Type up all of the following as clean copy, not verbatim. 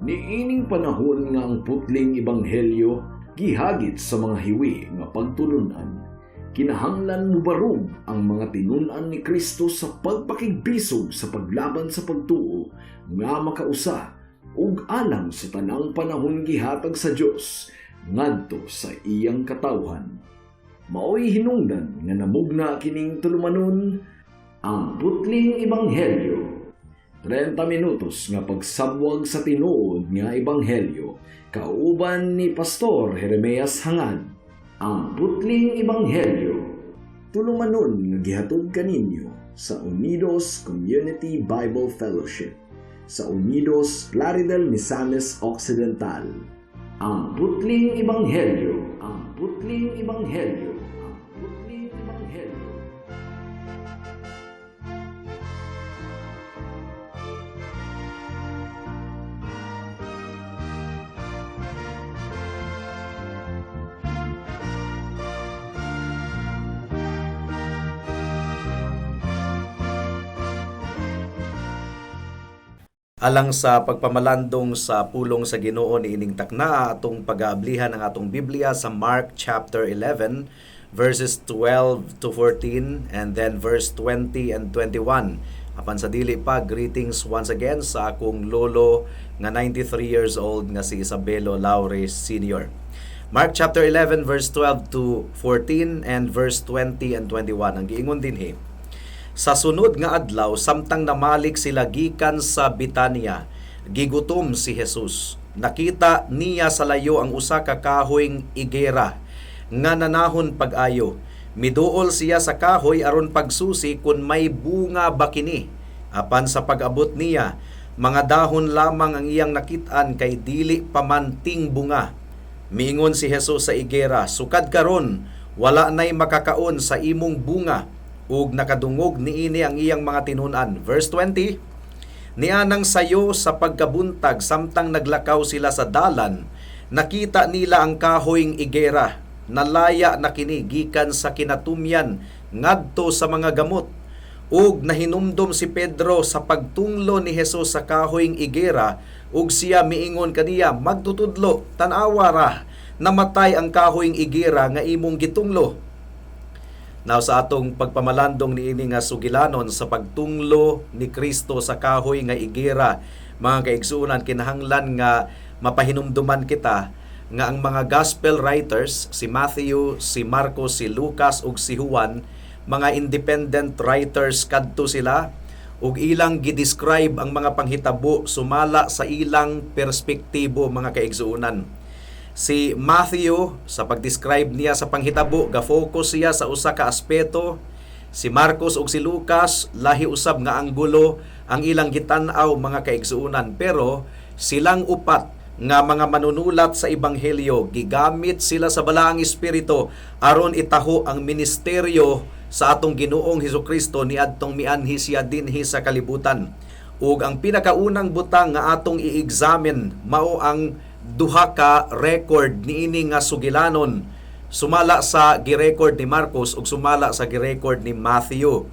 Niining panahon nga ang putling ebanghelyo gihagit sa mga hiwi nga pagtulunan, kinahanglan mubarog ang mga tinun-an ni Kristo sa pagpakigbisog sa paglaban sa pagtuo nga makausa ug alang sa tanang panahon gihatag sa Dios ngadto sa iyang katawhan. Maoy hinungdan nga namugna kining tulumanon, Ang Putling Ebanghelyo. 30 minutos nga pagsabwag sa tinuod nga ebanghelyo kauban ni Pastor Jeremias Hangad. Ang Putling Ebanghelyo. Tulumanon nga gihatod kaninyo sa Unidos Community Bible Fellowship sa Unidos, Plaridel, Misamis Occidental. Ang Putling Ebanghelyo. Ang Putling Ebanghelyo. Ang Putling Ebanghelyo. Alang sa pagpamalandong sa pulong sa Ginoo niining takna, atong pag-aablihan ang atong Biblia sa Mark chapter 11 verses 12 to 14 and then verse 20 and 21. Apan sa dili pa, greetings once again sa akong lolo nga 93 years old nga si Isabelo Laure Sr. Mark chapter 11 verse 12 to 14 and verse 20 and 21. Ang giingon dinhi: Sa sunod nga adlaw, samtang namalik sila gikan sa Bitania, gigutom si Jesus. Nakita niya sa layo ang usa ka kahoy igera nga nanahon pag-ayo. Miduol siya sa kahoy aron pagsusi kung may bunga ba kini. Apan sa pag-abot niya, mga dahon lamang ang iyang nakit-an kay dili pa man tingbunga. Miingon si Jesus sa igera, "Sukad karon, wala nay makakaon sa imong bunga." Ug nakadungog niini ang iyang mga tinun-an. Verse 20, Nianang sayo sa pagkabuntag, samtang naglakaw sila sa dalan, nakita nila ang kahoyng igera, nalaya na kini gikan sa kinatumyan ngadto sa mga gamot. Ug nahinumdom si Pedro sa pagtunglo ni Jesus sa kahoyng igera, ug siya miingon kaniya, "Magtutudlo, tan-awa ra, namatay ang kahoyng igera nga imong gitunglo." Now, sa atong pagpamalandong niini nga sugilanon sa pagtunglo ni Kristo sa kahoy nga igera, mga kaigsuonan, kinahanglan nga mapahinumduman kita nga ang mga gospel writers, si Matthew, si Marcos, si Lucas ug si Juan, mga independent writers kadto sila ug ilang gi-describe ang mga panghitabo sumala sa ilang perspektibo, mga kaigsuonan. Si Matthew, sa pag-describe niya sa panghitabo, ga-focus siya sa usa ka aspeto. Si Marcos ug si Lucas, lahi usab nga anggulo ang ilang gitan-aw, mga kaigsuonan, pero silang upat nga mga manunulat sa ebanghelyo, gigamit sila sa Balaang Espiritu aron itaho ang ministeryo sa atong Ginoong Hesukristo niadtong mianhi siya dinhi sa kalibutan. Ug ang pinakaunang butang nga atong i-examine mao ang duha ka record niini nga sugilanon, sumala sa gi-record ni Marcos ug sumala sa gi-record ni Matthew.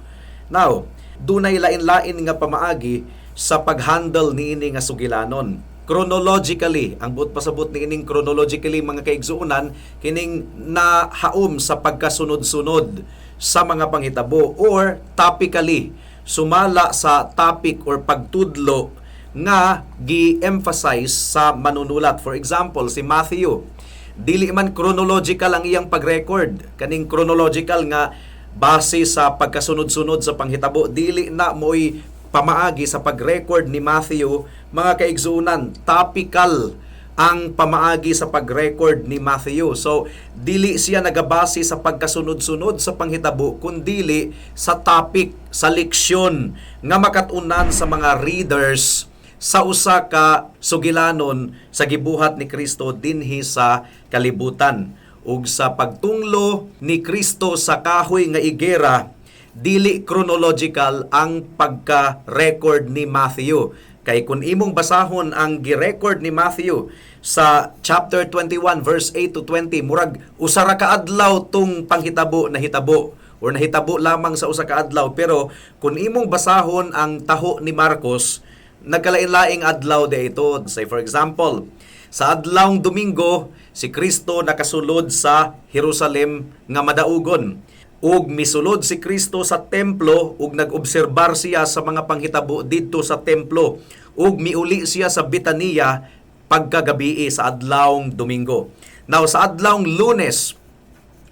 Now, dunay lain-lain nga pamaagi sa pag-handle niini nga sugilanon. Chronologically, ang buot pasabot niining chronologically, mga kaigsuonan, kining nahaom sa pagkasunod-sunod sa mga panghitabo, or topically, sumala sa topic or pagtudlo nga gi-emphasize sa manunulat. For example, si Matthew, dili man chronological ang iyang pag-record. Kaning chronological nga base sa pagkasunod-sunod sa panghitabo, dili na mo'y pamaagi sa pag-record ni Matthew, mga kaigsuonan. Topical ang pamaagi sa pag-record ni Matthew. So, dili siya nagabase sa pagkasunod-sunod sa panghitabo, kundili sa topic, sa leksyon nga makatunan sa mga readers sa usa ka sugilanon sa gibuhat ni Kristo dinhi sa kalibutan. Ug sa pagtunglo ni Kristo sa kahoy nga igera, dili chronological ang pagka-record ni Matthew. Kay kung imong basahon ang gi-record ni Matthew sa chapter 21 verse 8 to 20, murag usa ra ka adlaw tung panghitabo nahitabo or nahitabo lamang sa usa ka adlaw. Pero kung imong basahon ang taho ni Marcos, Nagkalain-laing adlaw de ito. Say, for example, sa adlawng Domingo, si Kristo nakasulod sa Jerusalem nga madaugon. Ug misulod si Kristo sa templo ug nag-obserbar siya sa mga panghitabo didto sa templo. Ug miuli siya sa Betania pagkagabii sa adlawng Domingo. Now, sa adlawng Lunes,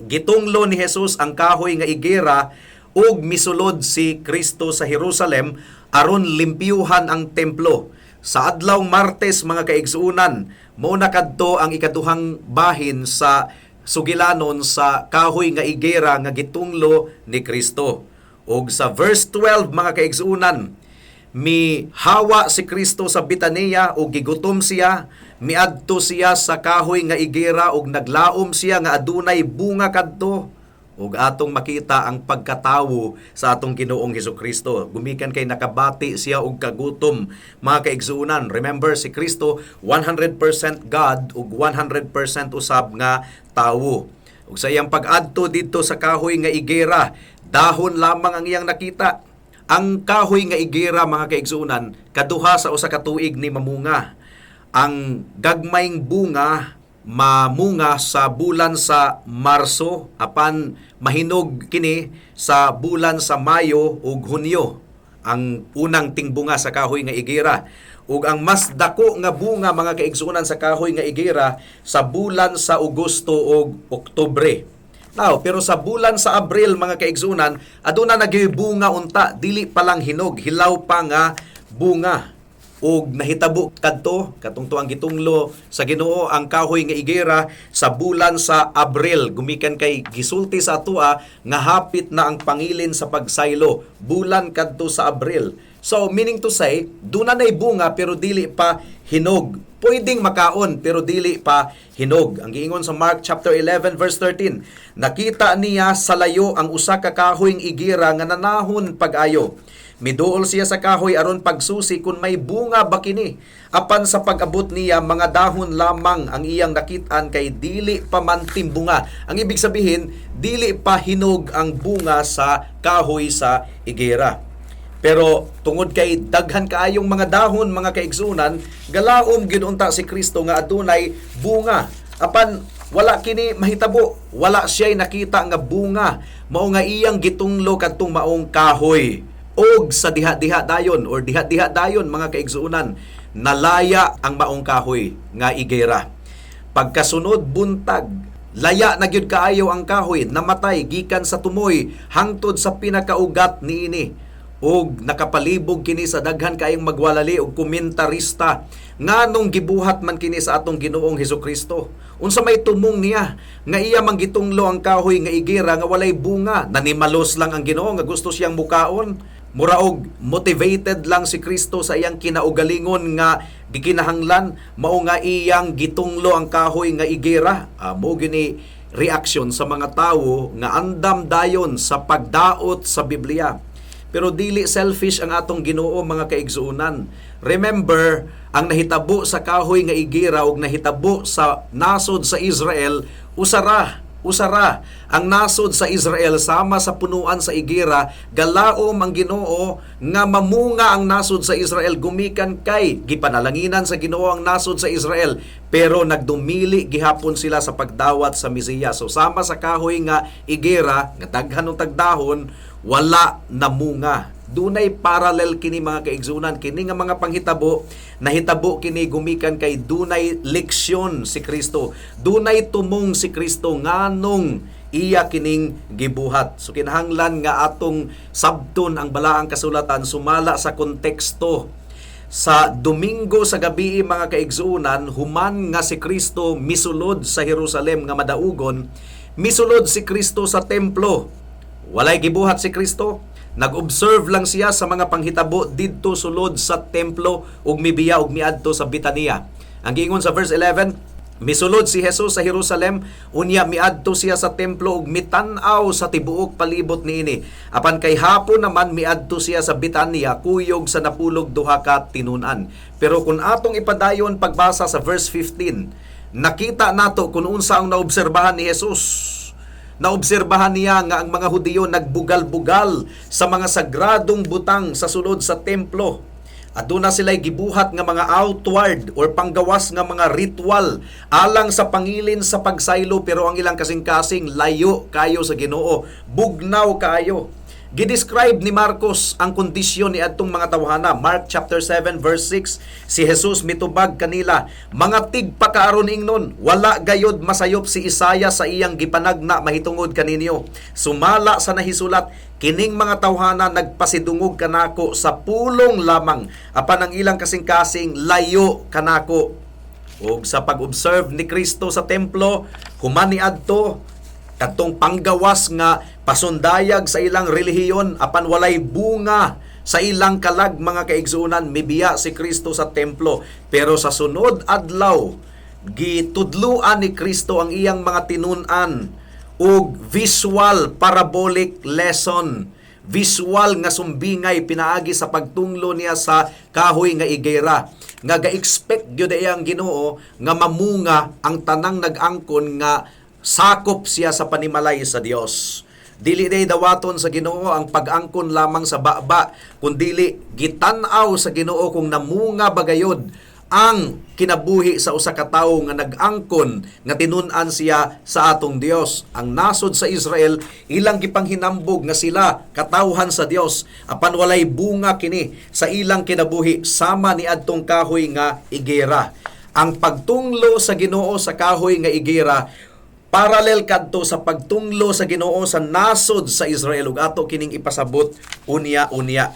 gitunglo ni Jesus ang kahoy nga igera ug misulod si Kristo sa Jerusalem aron limpyuhan ang templo. Sa adlawng Martes, mga kaigsuonan, mao na kadto ang ikaduhang bahin sa sugilanon sa kahoy nga igera nga gitunglo ni Kristo. Ug sa verse 12, mga kaigsuonan, mihawa si Kristo sa Betania ug gigutom siya, miadto siya sa kahoy nga igera ug naglaom siya nga adunay bunga kadto. Ug atong makita ang pagkatawo sa atong Ginoong Hesukristo. Gumikan kay nakabati siya og kagutom, mga kaigsuonan. Remember, si Kristo 100% God ug 100% usab nga tawo. Ug sa iyang pag-adto didto sa kahoy nga igera, dahon lamang ang iyang nakita. Ang kahoy nga igera, mga kaigsuonan, kaduha sa usa ka tuig ni mamunga. Ang gagmayng bunga mamunga sa bulan sa Marso, apan mahinog kini sa bulan sa Mayo ug Hunyo ang unang tingbunga sa kahoy nga igera. Ug ang mas dako nga bunga, mga kaigsuonan, sa kahoy nga igera sa bulan sa Agosto ug Oktubre. Now, pero sa bulan sa Abril, mga kaigsuonan, aduna nagyoy bunga unta, dili pa lang hinog, hilaw pa nga bunga. Ug nahitabo kadto katong tuang gitunglo sa Ginoo ang kahoy nga igera sa bulan sa Abril, gumikan kay gisulti sa atoa nga hapit na ang pangilin sa pagsaylo bulan kadto sa Abril. So meaning to say, duna nay bunga pero dili pa hinog, pwedeng makaon pero dili pa hinog. Ang giingon sa Mark chapter 11 verse 13, nakita niya sa layo ang usa ka kahoy nga igera nga nanahon pag-ayo. Miduol siya sa kahoy aron pagsusi kung may bunga ba kini. Apan sa pag-abot niya, mga dahon lamang ang iyang nakit-an kay dili pa man timbunga. Ang ibig sabihin, dili pa hinog ang bunga sa kahoy sa igera. Pero tungod kay daghan kaayong mga dahon, mga kaigsunan, galaom gyud unta si Kristo nga adunay bunga. Apan wala kini mahitabo, wala siya'y nakita nga bunga. Mao nga iyang gitunglo kadtong maong kahoy. Og sa diha-diha dayon or diha-diha dayon, mga kaigsuonan, nalaya ang maong kahoy nga igera. Pagkasunod buntag, laya na gyud kaayo ang kahoy, namatay gikan sa tumoy hangtod sa pinakaugat niini. Og nakapalibog kini sa daghan kaayong magwalali og komentarista, nganong gibuhat man kini sa atong Ginoong Hesukristo? Unsa may tumong niya nga iya man gitunglo ang kahoy nga igera nga walay bunga? Nanimalos lang ang Ginoo nga gusto siyang mukaon? Muraog motivated lang si Kristo sa iyang kinaugalingon nga gikinahanglan, mao nga iyang gitunglo ang kahoy nga igera. Mo gini reaksyon sa mga tawo nga andam dayon sa pagdaot sa Biblia. Pero dili selfish ang atong Ginoo, mga kaigsuonan. Remember, ang nahitabo sa kahoy nga igera ug nahitabo sa nasod sa Israel, usara. Usara ang nasod sa Israel sama sa punuan sa igera, galaom ang Ginoo nga mamunga ang nasod sa Israel gumikan kay gipanalanginan sa Ginoo ang nasod sa Israel, pero nagdumili gihapon sila sa pagdawat sa Mesiyas. So sama sa kahoy nga igera nga daghan og tagdahon, wala namunga. Dunay parallel kini, mga kaigsunan. Kini nga mga panghitabo nahitabo kini gumikan kay dunay leksyon si Kristo, dunay tumong si Kristo nganong iya kining gibuhat. So kinahanglan nga atong sabton ang balaang kasulatan sumala sa konteksto. Sa Domingo sa gabi, mga kaigsuonan, human nga si Kristo misulod sa Jerusalem nga madaugon, misulod si Kristo sa templo. Walay gibuhat si Kristo. Nag-observe lang siya sa mga panghitabo didto sulod sa templo ug mibiya ug miadto sa Betania. Ang giingon sa verse 11, misulod si Jesus sa Jerusalem, unya miadto siya sa templo ug mitan-aw sa tibuok palibot niini. Apan kay hapon naman, miadto siya sa Betania kuyog sa napulog duha ka tinun-an. Pero kung atong ipadayon pagbasa sa verse 15, nakita nato kung unsa ang naobserbahan ni Jesus. Naobserbahan niya nga ang mga Hudiyo nagbugal-bugal sa mga sagradong butang sa sulod sa templo. Aduna sila'y gibuhat nga mga outward or panggawas nga mga ritual alang sa pangilin sa pagsaylo, pero ang ilang kasing-kasing layo kayo sa Ginoo, bugnaw kaayo. Gidescribe ni Marcos ang kondisyon ni adtong mga tawhana. Mark chapter 7 verse 6, si Jesus mitubag kanila, "Mga tigpakaaron ingnon, wala gayod masayop si Isaiah sa iyang gipanagna mahitungod kaninyo. Sumala sa nahisulat, kining mga tawhana nagpasidungog kanako sa pulong lamang, apan ang ilang kasing-kasing layo kanako." Ug sa pag-observe ni Kristo sa templo, human ni adto kadtong panggawas nga pasundayag sa ilang relihiyon apan walay bunga sa ilang kalag, mga kaigsuonan, mibiya si Kristo sa templo. Pero sa sunod adlaw, gitudluan ni Kristo ang iyang mga tinun-an og visual parabolic lesson, visual nga sumbingay pinaagi sa pagtunglo niya sa kahoy nga igera nga ga-expect gyud ang Ginoo nga mamunga ang tanang nag-angkon nga sakop siya sa panimalay sa Dios. Dili day dawaton sa Ginoo ang pag-angkon lamang sa baba, kundili gitan-aw sa Ginoo kung namunga bagayod ang kinabuhi sa usa ka tawo nga nag-angkon nga tinun-an siya sa atong Dios. Ang nasod sa Israel, ilang gipanghinambog nga sila katawhan sa Dios, apan walay bunga kini sa ilang kinabuhi sama ni adtong kahoy nga igera. Ang pagtunglo sa Ginoo sa kahoy nga igera parallel kadto sa pagtunglo sa Ginoo sa nasod sa Israel, ug ato kining ipasabot unya-unya.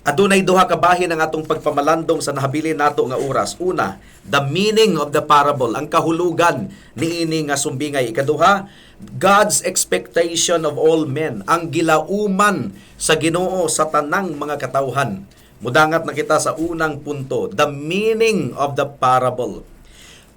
Adunay duha ka bahin ang atong pagpamalandong sa nahabilin nato nga oras. Una, the meaning of the parable, ang kahulugan niini nga sumbingay. Ikaduha, God's expectation of all men, ang gilauman sa Ginoo sa tanang mga katawhan. Mudangat na kita sa unang punto, the meaning of the parable.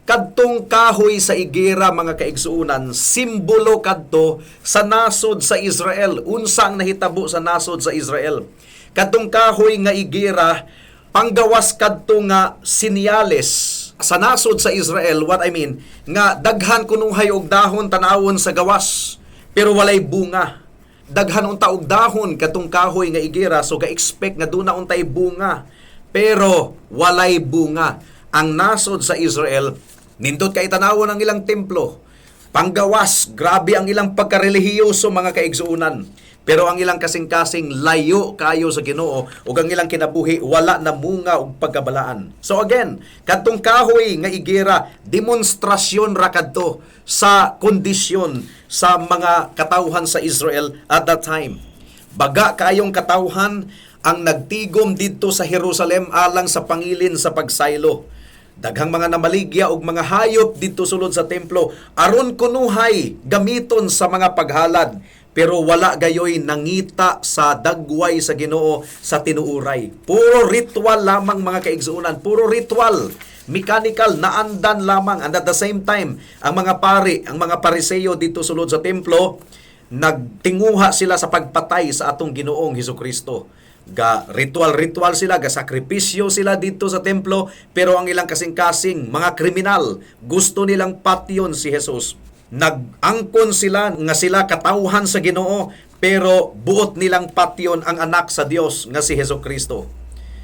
Kadtong kahoy sa igera, mga kaigsuonan, simbolo kadto sa nasod sa Israel. Unsa ang nahitabo sa nasod sa Israel? Kadtong kahoy nga igera, panggawas kadto nga sinyales sa nasod sa Israel. What I mean, nga daghan kunuhay og dahon tanawon sa gawas, pero walay bunga. Daghan unta og dahon kadtong kahoy nga igera, so ga-expect nga duna untay bunga, pero walay bunga. Ang nasod sa Israel, nindot kay tanawon ang ilang templo. Panggawas, grabe ang ilang pagkarelihiyoso, mga kaigsuonan. Pero ang ilang kasing-kasing layo kayo sa Ginoo ug ang ilang kinabuhi wala na munga og pagkabalaan. So again, kadtong kahoy nga igera, demonstrasyon ra kadto sa kondisyon sa mga katawhan sa Israel at that time. Baga kayong katawhan ang nagtigom didto sa Jerusalem alang sa pangilin sa pagsaylo. Daghang mga namaligya og mga hayop didto sulod sa templo aron kunuhay gamiton sa mga paghalad, pero wala gayoy nangita sa dagway sa Ginoo sa tinuuray. Puro ritual lamang, mga kaigsuonan, puro ritual. Mechanical, naandan lamang. And at the same time, ang mga pari, ang mga Pariseo dito sulod sa templo, nagtinguha sila sa pagpatay sa atong Ginoong Hesus Kristo. Ga ritual-ritual sila, ga sakripisyo sila dito sa templo, pero ang ilang kasing-kasing mga kriminal, gusto nilang patyon si Jesus. Nag-angkon sila nga sila katawhan sa Ginoo, pero buot nilang patyon ang anak sa Dios nga si Hesus Kristo.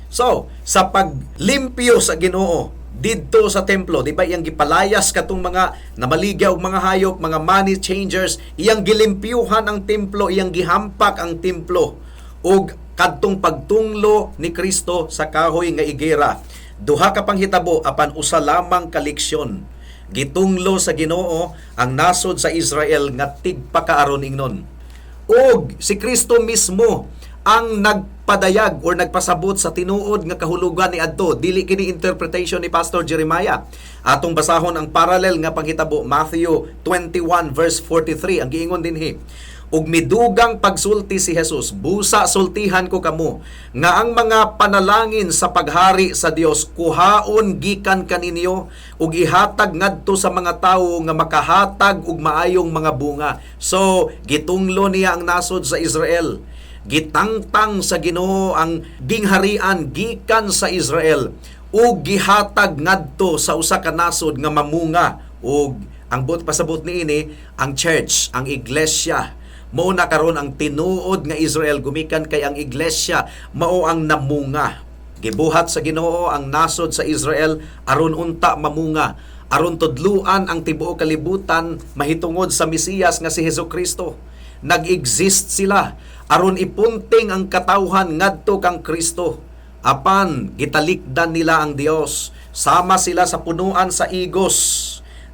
So, sa paglimpyo sa Ginoo didto sa templo, di ba iyang gipalayas katong mga namaligya og mga hayop, mga money changers, iyang gilimpyuhan ang templo, iyang gihampak ang templo. Ug kadtong pagtunglo ni Kristo sa kahoy nga igera, duha ka panghitabo apan usa lamang ka leksyon. Gitunglo sa Ginoo ang nasod sa Israel nga tigpakaaron ingnon. Og si Kristo mismo ang nagpadayag or nagpasabot sa tinuod nga kahulugan ni adto, dili kini interpretation ni Pastor Jeremiah. Atong basahon ang parallel nga panghitabo, Matthew 21 verse 43. Ang giingon dinhi, "Ug midugang pagsulti si Jesus, 'Busa sultihan ko kamo nga ang mga panalangin sa paghari sa Dios kuhaon gikan kaninyo ug ihatag ngadto sa mga tawo nga makahatag og maayong mga bunga.'" So gitunglo niya ang nasod sa Israel. Gitangtang sa Ginoo ang gingharian gikan sa Israel ug gihatag ngadto sa usa ka nasod nga mamunga, ug ang buot pasabot niini, ang church, ang iglesia. Mao na karon ang tinuod nga Israel gumikan kay ang iglesia mao ang namunga. Gibuhat sa Ginoo ang nasod sa Israel aron unta mamunga, aron tudluan ang tibuok kalibutan mahitungod sa Mesiyas nga si Hesukristo. Nag-exist sila aron ipunting ang katawhan ngadto kang Kristo. Apan gitalikdan nila ang Dios. Sama sila sa punuan sa igos.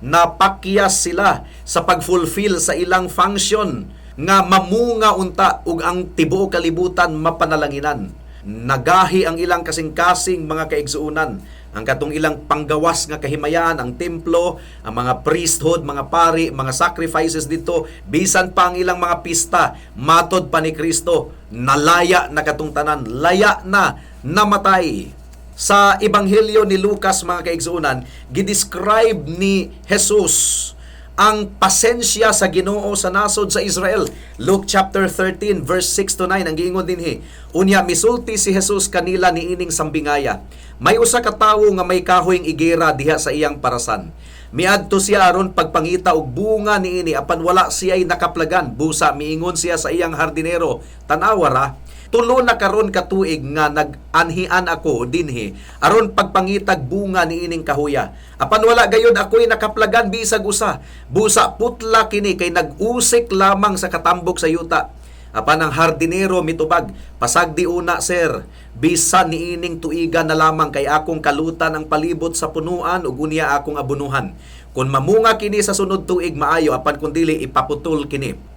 Napakyas sila sa pag-fulfill sa ilang function nga mamunga unta ug ang tibuok kalibutan mapanalanginan. Nagahi ang ilang kasing-kasing, mga kaigsuonan. Ang katong ilang panggawas nga kahimayaan, ang templo, ang mga priesthood, mga pari, mga sacrifices dito, bisan pa ang ilang mga pista, matod pa ni Kristo, nalaya na katong tanan, laya na, namatay. Sa Ebanghelyo ni Lucas, mga kaigsuonan, gidescribe ni Jesus ang pasensya sa Ginoo sa nasod sa Israel. Luke chapter 13 verse 6 to 9 ang giingon dinhi. Unya misulti si Jesus kanila niining sambingaya. May usa ka tawo nga may kahoyng igera diha sa iyang parasan. Miadto siya aron pagpangita og bunga niini, apan wala siya'y nakaplagan. Busa miingon siya sa iyang hardinero, "Tan-awa ra, 3 na karon ka tuig nga nag-anhian ako dinhi aron pagpangitag bunga niining kahuya. Apan wala gayud ako'y nakaplagan bisag usa. Busa putla kini kay nag-usik lamang sa katambok sa yuta." Apan ang hardinero mitubag, "Pasagdi una, sir, bisan niining tuiga na lamang, kay akong kalutan ang palibot sa punuan ug unya akong abunuhan. Kung mamunga kini sa sunod tuig, maayo, apan kung dili, ipaputol kini."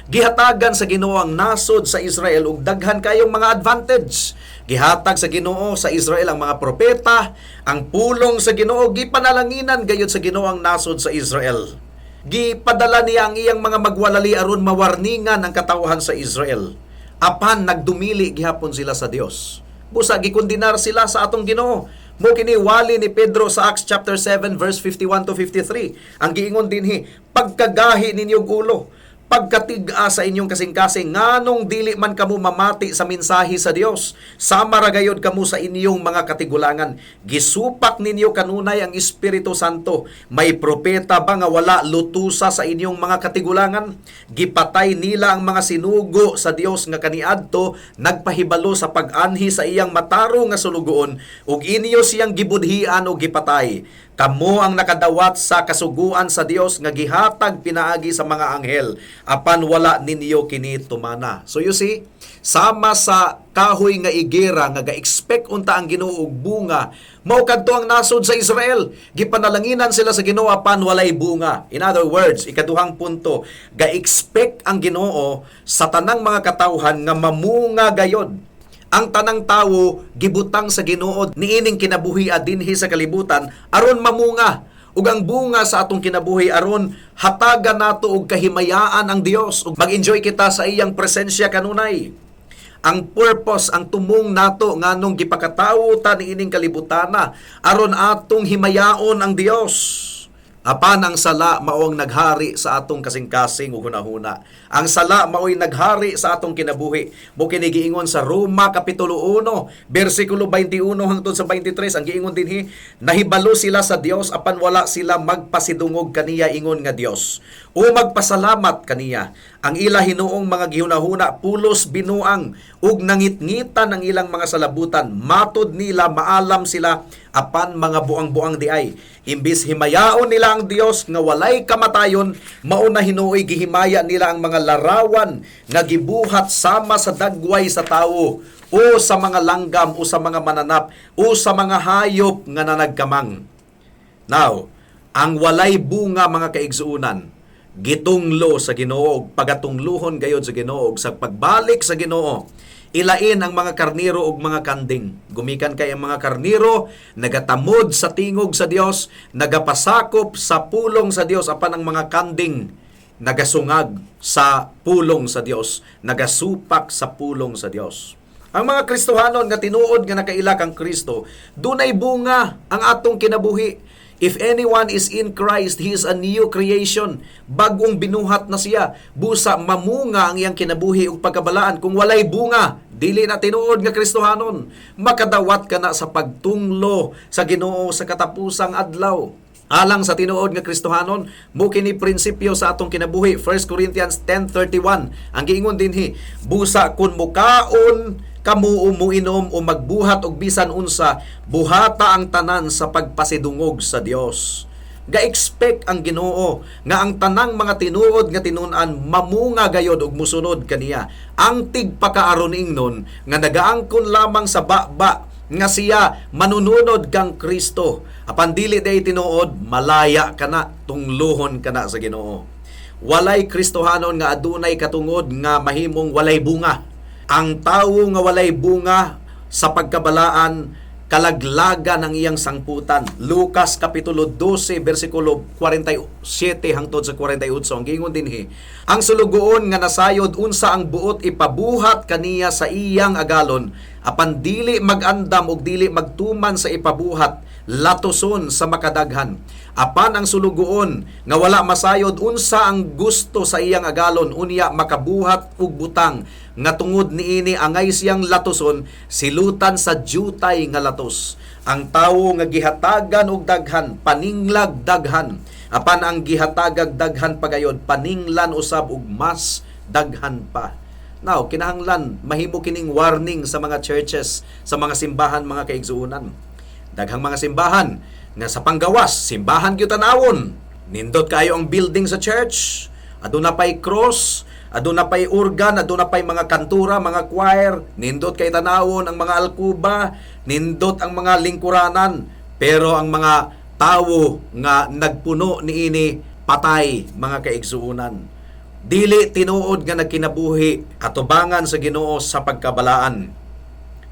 Gihatagan sa Ginoo ang nasod sa Israel ug daghan kayong mga advantage. Gihatag sa Ginoo sa Israel ang mga propeta, ang pulong sa Ginoo, gipanalanginan gayud sa Ginoo ang nasod sa Israel. Gipadala niya ang iyang mga magwalali aron mawarningan ang katawhan sa Israel. Apan nagdumili gihapon sila sa Dios. Busa gikondenar sila sa atong Ginoo. Mo kini wali ni Pedro sa Acts chapter 7 verse 51 to 53. Ang giingon dinhi, "Pagkagahi ninyong ulo, pagkatig-a sa inyong kasing-kasing, nganong dili man kamo mamati sa mensahe sa Dios? Sama ra gayod kamo sa inyong mga katigulangan. Gisupak ninyo kanunay ang Espiritu Santo. May propeta ba nga wala lutusa sa inyong mga katigulangan? Gipatay nila ang mga sinugo sa Dios nga kaniadto nagpahibalo sa pag-anhi sa iyang matarong nga sulugoon, ug inyo siyang gibudhian og gipatay. Kamo ang nakadawat sa kasuguan sa Dios nga gihatag pinaagi sa mga anghel, apan wala ninyo kini tumana." So you see, sama sa kahoy nga igera nga ga-expect unta ang Ginoo og bunga, mao kadto ang nasod sa Israel. Gipanalanginan sila sa Ginoo apan walay bunga. In other words, ikaduhang punto, ga-expect ang Ginoo sa tanang mga katawhan nga mamunga gayod. Ang tanang tawo gibutang sa Ginoo niining kinabuhi dinhi sa kalibutan aron mamunga, ug ang bunga sa atong kinabuhi aron hatagan nato og kahimayaan ang Dios ug mag-enjoy kita sa iyang presensya kanunay. Ang purpose, ang tumong nato nganong gipakatawo ta niining kalibutana, aron atong himayaon ang Dios. Apan ang sala mao ang naghari sa atong kasing-kasing ug hunahuna. Ang sala mao'y naghari sa atong kinabuhi. Mo kini giingon sa Roma kapitulo 1, bersikulo 21 hangtod sa 23. Ang giingon dinhi, "Nahibalo sila sa Dios apan wala sila magpasidungog kaniya ingon nga Dios o magpasalamat kaniya. Ang ila hinuong mga gihunahuna pulos binuang ug nangitngitan ang ilang mga salabutan. Matod nila maalam sila, apan mga buang-buang diay. Imbis himayaon nila ang Dios nga walay kamatayon, mao na hinuoy gihimaya nila ang mga larawan nga gibuhat sama sa dagway sa tawo o sa mga langgam o sa mga mananap o sa mga hayop nga nanagkamang." Now, ang walay bunga, mga kaigsuonan, gitunglo sa Ginoo ug pagatungluhon gayod sa Ginoo sa pagbalik sa Ginoo. Ilain ang mga karniro ug mga kanding. Gumikan kay ang mga karniro nagatamod sa tingog sa Dios, nagapasakop sa pulong sa Dios, apan ang mga kanding nagasungag sa pulong sa Dios, nagasupak sa pulong sa Dios. Ang mga Kristohanon nga tinuod nga nakaila kang Kristo, dunay bunga ang atong kinabuhi. If anyone is in Christ, he is a new creation. Bagong binuhat na siya. Busa mamunga ang iyang kinabuhi ug pagkabalaan. Kung walay bunga, dili na tinuod nga Kristohanon. Makadawat ka na sa pagtunglo sa Ginoo sa katapusang adlaw. Alang sa tinuod nga Kristohanon, mo kini prinsipyo sa atong kinabuhi. 1 Corinthians 10:31. Ang giingon dinhi, "Busa kun mukaon kamo o muinom o magbuhat og bisan unsa, buhata ang tanan sa pagpasidungog sa Dios. Ga-expect ang Ginoo nga ang tanang mga tinuod nga tinun-an mamunga gayod og musunod kaniya. Ang tigpakaaron ingnon nga nagaangkon lamang sa baba nga siya manununod kang Kristo, apan dili day tinuod, malaya kana, tungluhon kana sa Ginoo. Walay Kristohanon nga adunay katungod nga mahimong walay bunga. Ang tawo nga walay bunga sa pagkabalaan, kalaglagan ang iyang sangputan. Lucas Kapitulo 12 versikulo 47 hangtod sa 48, ang giingon dinhi, ang sulugoon nga nasayod unsa ang buot ipabuhat kaniya sa iyang agalon, apan dili magandam og dili magtuman sa ipabuhat, latuson sa makadaghan. Apan ang sulugoon nga wala masayod unsa ang gusto sa iyang agalon, unya makabuhat og butang nga tungod niini angay siyang latuson, silutan sa jutay nga latos. Ang tawo nga gihatagan og daghan, paninglag daghan. Apan ang gihatagag daghan pagayod, paninglan usab og mas daghan pa. Now, kinahanglan mahimo kining warning sa mga churches, sa mga simbahan, mga kaigsuonan. Daghang mga simbahan nga sa panggawas, simbahan gyud tanawon. Nindot kayo ang building sa church. Aduna pay cross, aduna pay organ, aduna pay mga kantura, mga choir. Nindot kay tanawon ang mga alkuba, nindot ang mga lingkuranan. Pero ang mga tawo nga nagpuno niini, patay, mga kaigsuonan. Dili tinuod nga nagkinabuhi atubangan sa Ginoo sa pagkabalaan.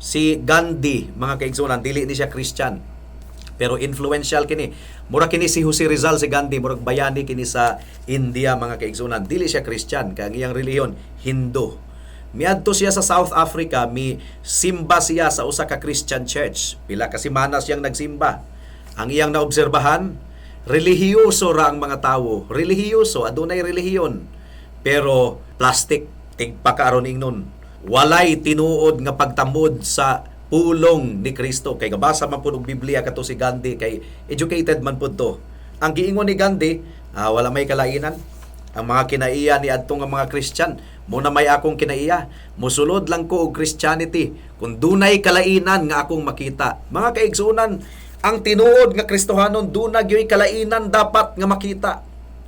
Si Gandhi, mga kaigsuonan, dili ni siya Christian. Pero influential kini. Mura kini si Jose Rizal si Gandhi, murag bayani kini sa India, mga kaigsuonan. Dili siya Christian, kay ang iyang relihiyon Hindu. Miadto siya sa South Africa, mi simba siya sa usa ka Christian church. Pila ka semana siyang nagsimba. Ang iyang naobserbahan, relihiyoso ra ang mga tawo. Relihiyoso, adunay relihiyon. Pero plastic, tigpakaaron ingnon. Walay tinuod nga pagtamod sa pulong ni Kristo. Kay gabasa man pud og Biblia kato si Gandhi, kay educated man pud to. Ang giingon ni Gandhi, wala may kalainan. Ang mga kinaiya ni adtong nga mga Christian, mo na may akong kinaiya. Musulod lang ko og Christianity kung dunay kalainan nga akong makita. Mga kaigsuonan, ang tinuod nga Kristohanon duna gyoy kalainan dapat nga makita.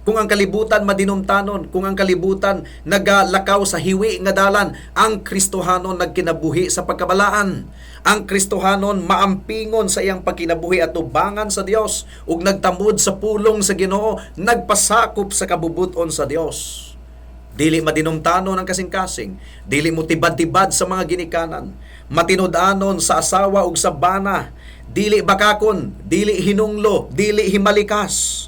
Kung ang kalibutan madinumtanon, kung ang kalibutan nagalakaw sa hiwi nga dalan, ang Kristohanon nagkinabuhi sa pagkabalaan. Ang Kristohanon maampingon sa iyang pagkinabuhi at tubangan sa Dios ug nagtamod sa pulong sa Ginoo, nagpasakop sa kabubuton sa Dios. Dili madinumtanon ang kasing-kasing, dili mo tibad-tibad sa mga ginikanan, matinud-anon sa asawa ug sa bana, dili bakakon, dili hinunglo, dili himalikas.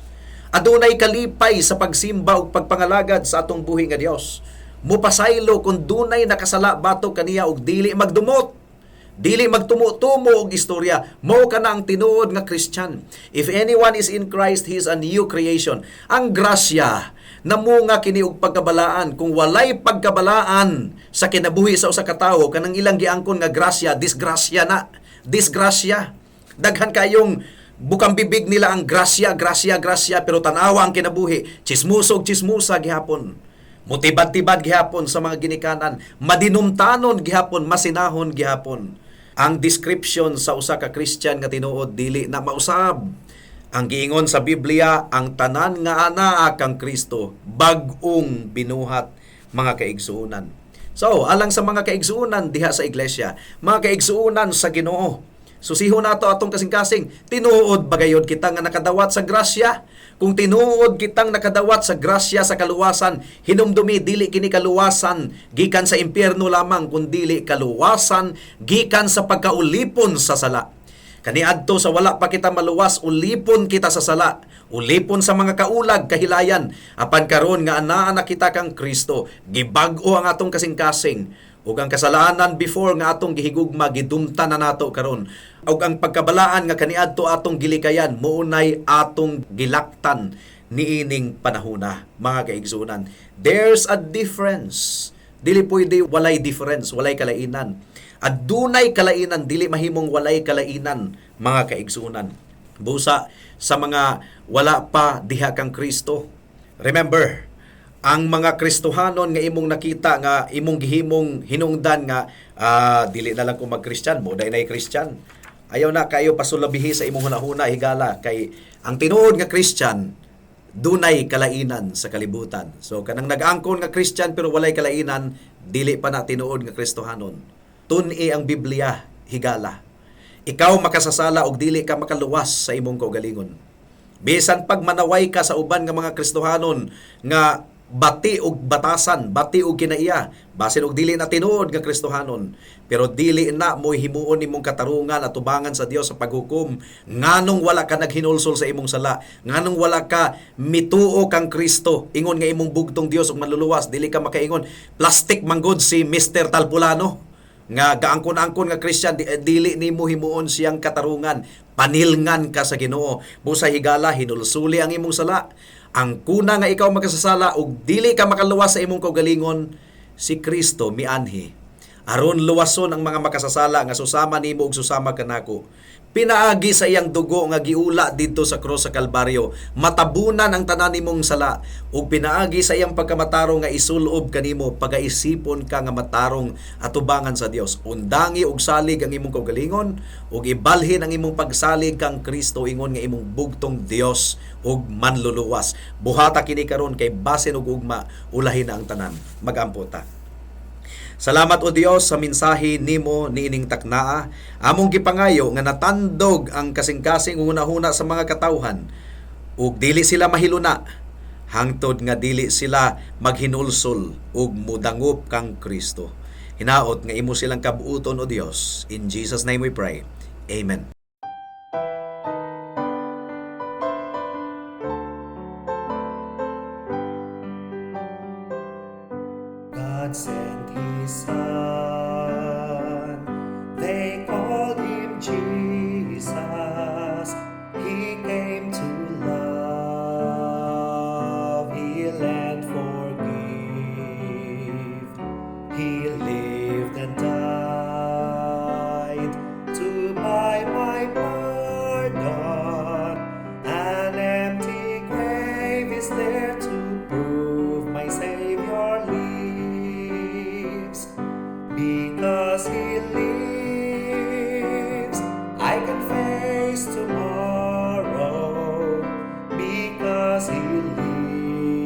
Adunay kalipay sa pagsimba ug pagpangalagad sa atong buhi nga Dios. Mupasaylo kung dunay nakasala batok kaniya ug dili magdumot. Dili magtumo-tumo og istorya. Mao kana ang tinuod nga Christian. If anyone is in Christ, he is a new creation. Ang grasya namunga kini og pagkabalaan. Kung walay pagkabalaan sa kinabuhi sa usa ka tawo, kanang ilang giangkon nga grasya, disgrasya na. Disgrasya. Daghan kayong bukang bibig nila ang grasya, grasya, grasya, pero tanawa ang kinabuhi. Chismoso og chismosa gihapon. Mutibad-tibad gihapon sa mga ginikanan, madinumtanon gihapon, masinahon gihapon. Ang description sa usa ka Christian nga tinuod dili na mausab. Ang giingon sa Biblia, ang tanan nga anaa kang Kristo, bag-ong binuhat, mga kaigsuonan. So, alang sa mga kaigsuonan diha sa iglesia, mga kaigsuonan sa Ginoo, susihon nato atong kasing-kasing, tinuod bagayod kita nga nakadawat sa grasya? Kung tinuod kitang nakadawat sa grasya sa kaluwasan, hinumdumi, dili kini kaluwasan gikan sa impyerno lamang, kun dili kaluwasan gikan sa pagkaulipon sa sala. Kaniadto sa wala pa kita maluwas, ulipon kita sa sala, ulipon sa mga kaulag, kahilayan. Apan karon nga anaa na kita kang Kristo, gibag-o ang atong kasing-kasing. Ug ang kasalanan before nga atong gihigugma, gidumtan na nato karon. Ug ang pagkabalaan nga kaniadto atong gilikayan, mounay atong gilaktan niining panahona, mga kaigsuonan. There's a difference. Dili pwede walay difference, walay kalainan. Adunay kalainan, dili mahimong walay kalainan, mga kaigsuonan. Busa sa mga wala pa diha kang Kristo. Remember, Ang mga Kristohanon nga imong nakita nga imong gihimong hinungdan nga dili na lang ko mag-Christian mo, dahil na Christian. Ayaw na kayo pasulabihi sa imong hunahuna, higala, kay ang tinuod nga Christian dunay kalainan sa kalibutan. So kanang nag-angkon nga Christian pero walay kalainan, dili pa na tinuod nga Kristohanon. Tun-i ang Biblia, higala. Ikaw makasasala og dili ka makaluwas sa imong kaugalingon. Bisan pag manaway ka sa uban nga mga Kristohanon nga bati og batasan, bati og kinaiya, basin og dili na tinuod nga Kristohanon, pero dili na mo himuon nimong katarungan at tubangan sa Dios sa paghukom nganong wala ka naghinulsol sa imong sala, nganong wala ka mituo kang Kristo, ingon nga imong bugtong Dios ug manluluwas. Dili ka makaingon plastic manggod si Mr. Talpulano nga gaangkon-angkon nga Christian, dili nimo himuon siyang katarungan, panilngan ka sa Ginoo. Busa, higala, hinulsuli ang imong sala. Ang kuna nga ikaw makasasala ug dili ka makaluwas sa imong kaugalingon, si Kristo mianhi aron luwason ang mga makasasala nga susama nimo ug susama kanako. Pinaagi sa iyang dugo nga giula didto sa krus sa Kalbaryo, matabunan ang tanan nimong sala, ug pinaagi sa iyang pagkamatarong nga isulob kanimo, pagaisipon ka nga matarong atubangan sa Dios. Undangi og salig ang imong kaugalingon ug ibalhin ang imong pagsalig kang Kristo ingon nga imong bugtong Dios ug manluluwas. Buhata kini karon kay basin og ugma ulahin na ang tanan. Magampo ta. Salamat, O Dios, sa mensahe nimo niining taknaa. Among gipangayo nga natandog ang kasing-kasing hunahuna sa mga katawhan ug dili sila mahiluna hangtod nga dili sila maghinulsol ug mudangop kang Kristo. Hinaot nga imo silang kabuuton, O Dios. In Jesus' name we pray. Amen. God sent his Son. They called him Jesus. He came to love, heal, and forgive. He lived and died to buy my pardon. An empty grave is there to prove my Savior lives. Because he lives, I can face tomorrow. Because he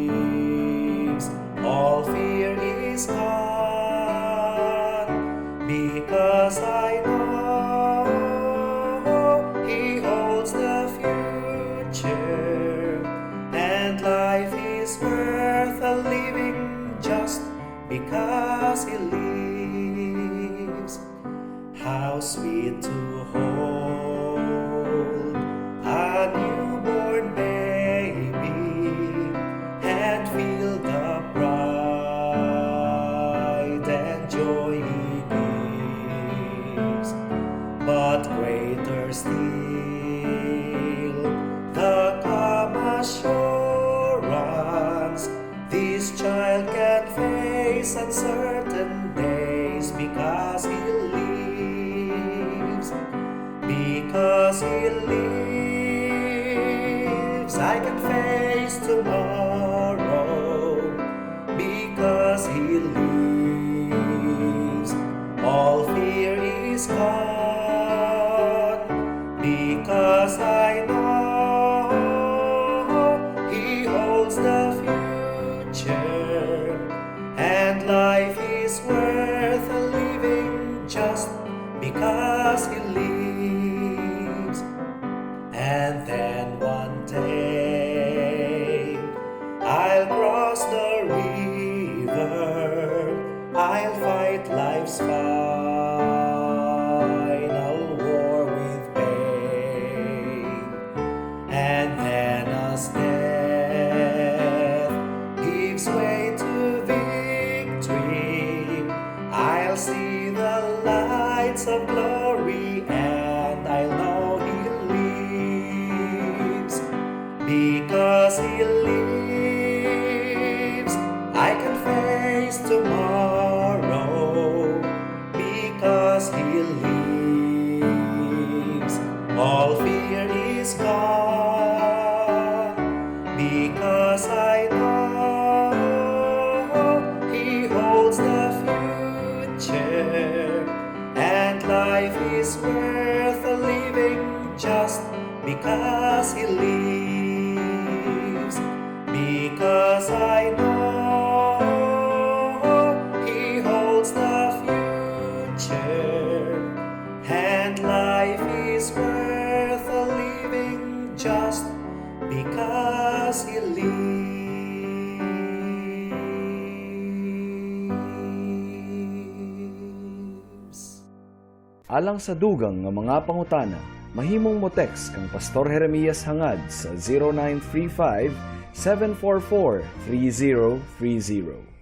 lives, all fear is gone. Because I know he holds the future, and life is worth a living just because he lives. How sweet to hold a newborn baby and feel the pride and joy he gives. But greater still, the calm assurance this child can face uncertain days because he lives. Because he lives, I can face tomorrow. Because he lives, all fear is gone. Because I know he holds the future, and life is worth a living just because he lives. And then one day I'll cross the river, I'll fight life's final war with pain. And then as death gives way to victory, I'll see the lights of glory and I'll know he lives. Because he lives, I can face tomorrow. Because he lives, all fear is gone. Because I know because He lives. Because I know He holds the future, and life is worth a living just because He lives. Alang sa dugang nga mga pangutana, mahimong mo text kang Pastor Jeremias Hangad sa 0935 744 3030.